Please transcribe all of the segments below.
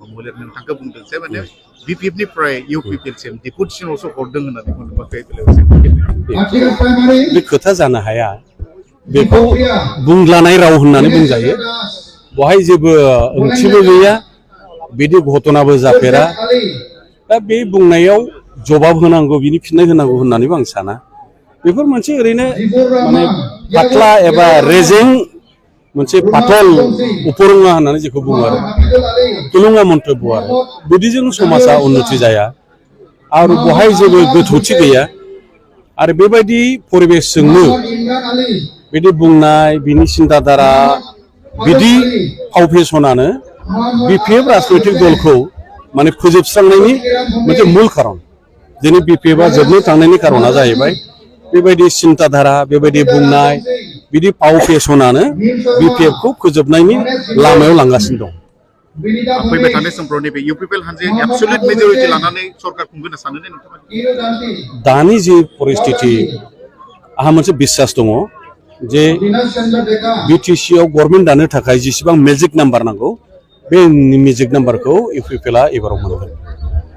मुलिर नोंथांखौ बुंदों जे माने बिपिएफनिफ्राय इउपिपिएलसिम डिपुटेसनावसो हरदों होननानै बुंदों बे खोथा जानो हाया बेखौ बुंलानाय राव होननानै बुंजायो बहाय जेबो ओंथिबो गैया बिदि घटनाबो जाफेरा दा बे बुंनायाव जवाब होनांगौ बिनि फिननाय होनांगौ होननानैबो आं साना बेफोर मोनसे ओरैनो माने पातला एबा रेजें मोनसे पातल उपरंगा होननानै जेखौ बुङो आरो तुलुंगा मन्तब्य आरो बिदिजों समाजा उन्नति जाया आरो बहाय जेबो गोथौथि गैया आरो बेबायदि परिबेसजोंनो बिदि बुंनाय बिनि सिन्ताधारा बिदि फाव फेसनानो बिपिएफ राजनैतिक दलखौ माने फोजोबस्रांनायनि मोनसे मूल खारन दिनै बिपिएफआ जोबनो थांनायनि कारना जाहैबाय बेबायदि सिन्ताधारा बेबायदि बुंनाय बिदि फाव फेसनानो बिपिएफखौ फोजोबनायनि लामायाव लांगासिनो दं फैबाय थानाय समफ्राव नैबे इउपिपिएल हानजाया एबसुलुट मेजरिटि लानानै सरकार खुंगोन सानो दे नोंथाङा दानि जि परिस्थिति आहा मोनसे बिश्वास दङ जे बिटिसिआव गभर्नमेन्ट दानो थाखाय जेसेबां मेजिक नाम्बार नांगौ बे मेजिक नाम्बारखौ इउपिपिएलआ एबाराव मोनगोन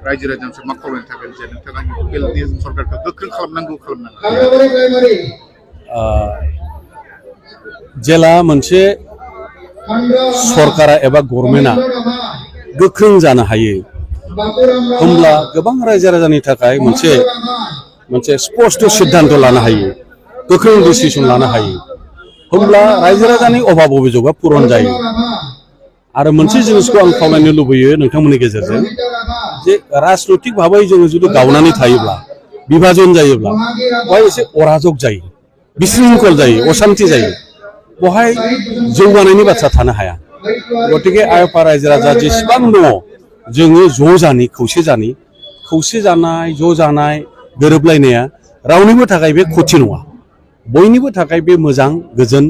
रायजो राजानिफ्राय मा खावलायनो थागोन जे नोंथाङा इउपिपिएलनि सरकारखौ गोख्रों खालामनांगौ खालामनाङा जेला मोनसे सरकारा एबा गभर्नमेन्टआ गोख्रों जानो हायो होमब्ला गोबां रायजो राजानि थाखाय मोनसे स्पष्ट सिद्धान्त लानो हायो गोख्रों डिसिसन लानो हायो होमब्ला रायजो राजानि अभाब अभियोगआ पुरन जायो आरो मोनसे जिनिसखौ आं खावलायनो लुबैयो नोंथांमोननि गेजेरजों जे राजनैतिक भाबै जोङो जुदि गावनानै थायोब्ला बिभाजन जायोब्ला बेवहाय एसे अराजक जायो बिशृंखल जायो अशान्ति जायो बहाय जौगानायनि बाथ्रा थानो हाया गतिके आयफा रायजो राजा जेसेबां दङ जोङो ज' जानि खौसे जानाय ज' जानाय गोरोबलायनाया रावनिबो थाखाय बे खथि नङा बयनिबो थाखाय बे मोजां गोजोन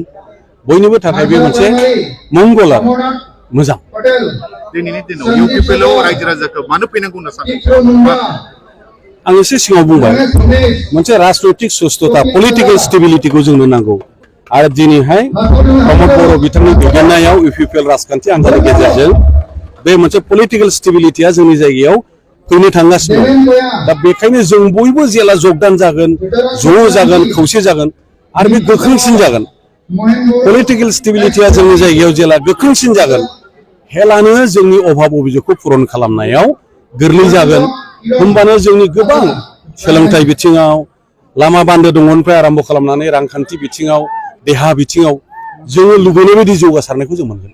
बयनिबो थाखाय बे मोनसे मंगल आरो मोजां दिनैनि दिनाव इउपिपिएलआव रायजो राजाखौ मानो फैनांगौ होनना सानो आं एसे सिगाङाव बुंबाय मोनसे राजनैतिक सुस्थता पलिटिकेल स्टेबिलिटिखौ जोंनो नांगौ आरो दिनैहाय प्रमद बर' बिथांनि दैदेननायाव इउपिपिएल राजखान्थि आन्जादनि गेजेरजों बे मोनसे पलिटिकेल स्टेबिलिटिया जोंनि जायगायाव फैनो थांगासिनो दं दा बेखायनो जों बयबो जेला जगदान जागोन ज' जागोन खौसे जागोन आरो बे गोख्रोंसिन जागोन पलिटिकेल स्टेबिलिटिया जोंनि जायगायाव जेला गोख्रोंसिन जागोन हेलानो जोंनि अभाब अभियोगखौ पुरन खालामनायाव गोरलै जागोन होमबानो जोंनि गोबां सोलोंथाइ बिथिङाव लामा बान्दो दंगनिफ्राय आरम्भ खालामनानै रांखान्थि बिथिङाव देहा बिथिङाव जोङो लुबैनाय बायदि जौगासारनायखौ जों मोनगोन